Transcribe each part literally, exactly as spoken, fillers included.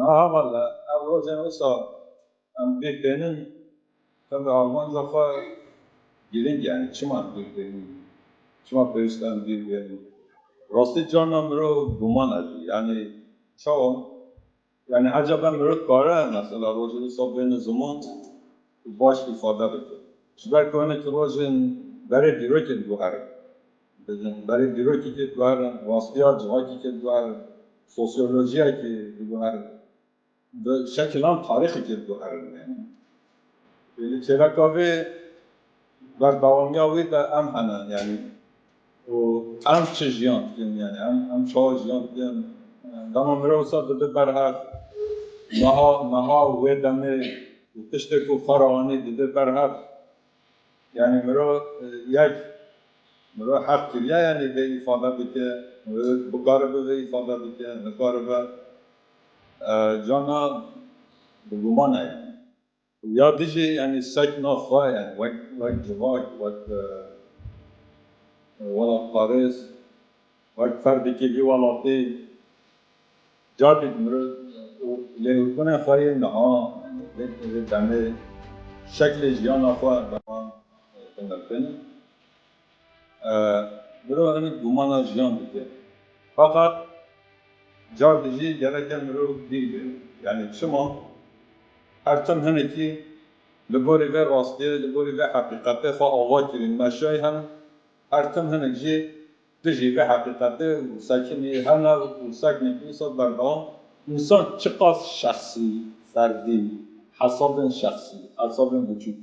Ha, valla, ev rojên wisa em bîr tênin, tabi armanca xwe girîng, yani çima em bîr tênin? Çima pêwîst em bîr tênin? Rastî carna mirov guman e jî, yani çawa? Yani ecaba mirov dikare, mesela rojê wisa bêne ziman û baş îfade bike. Ji ber ku hinekî rojên berê dîrokê diguherin. Bêjin, berê dîrokekê diguherin, rastiya civakekê diguherin, sosyolojiyekê diguherin. Bi şekilan tarîxekê diguherin yani. Li çêleka vê berdewamiya wî de em hene yani. Û em çi jiyan dikin yani, em, em çawa jiyan dikin? Dema mirov wisa dibe ber hev, meha, meha wê demê û tiştê ku xwe re anî dibe ber hev. Yani mirov, e, yek, mirov heq kiriye yani vê îfade bike, mirov bikaribe vê îfade bike, nikaribe, e, carna bi guman e yani. Ya dijî yani sekna xwe yani wek, wek civak, wek, e, welatparêz, wek ferdekî vî welatî, carkê mirov û lêhûrkirinên xwe yên niha, vê, vê demê şeklê jiyana xwe dema, e, dinirtin. E, mirov hinek gumana jiyan dike. Feqet car dijî gereke mirov bîr be. Yani çima? Her tim hinekî li gorî vê rastiyê, li gorî vê heqîqetê xwe ava kirîn, meşayî hene. Her tim hinek jî dijî vê heqîqetê û sekinî hene û seknekî wisa berdewam. Însan çiqas şexsî, ferdî, hesabên şexsî, hesabên biçûk,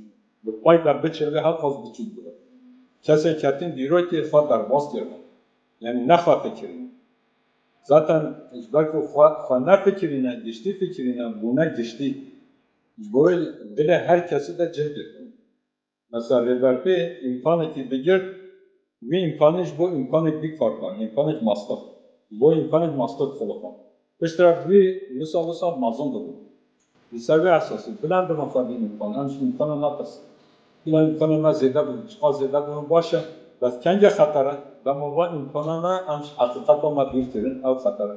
bi pay de biçe vê her qas biçûk bibe. Kesên ketîn dîrokê xwe derbas kirine. Yani nexwe fikirîne. Zaten ji ber ku xwe, xwe nefikirîne, giştî fikirîne, bûne giştî. Ji bo wê dilê her kesî de cih girtin. Mesela Rêber Pê îmkanekî digirt, wî îmkanê ji bo îmkanek dî kar kirin, îmkanek mastir. Ji bo îmkanek mastir dixuliqand. Piştre wî wisa wisa mezin dibû. Li ser vê esasî, bila em dibin xwe vî îmkan, em ji îmkana natirsin. Bila îmkana me zêde bibin, çiqas zêde bibin baş e. Bes kengê xeter e, dema va îmkana me, em ji heqîqeta me dûr kirin, ew xeter e.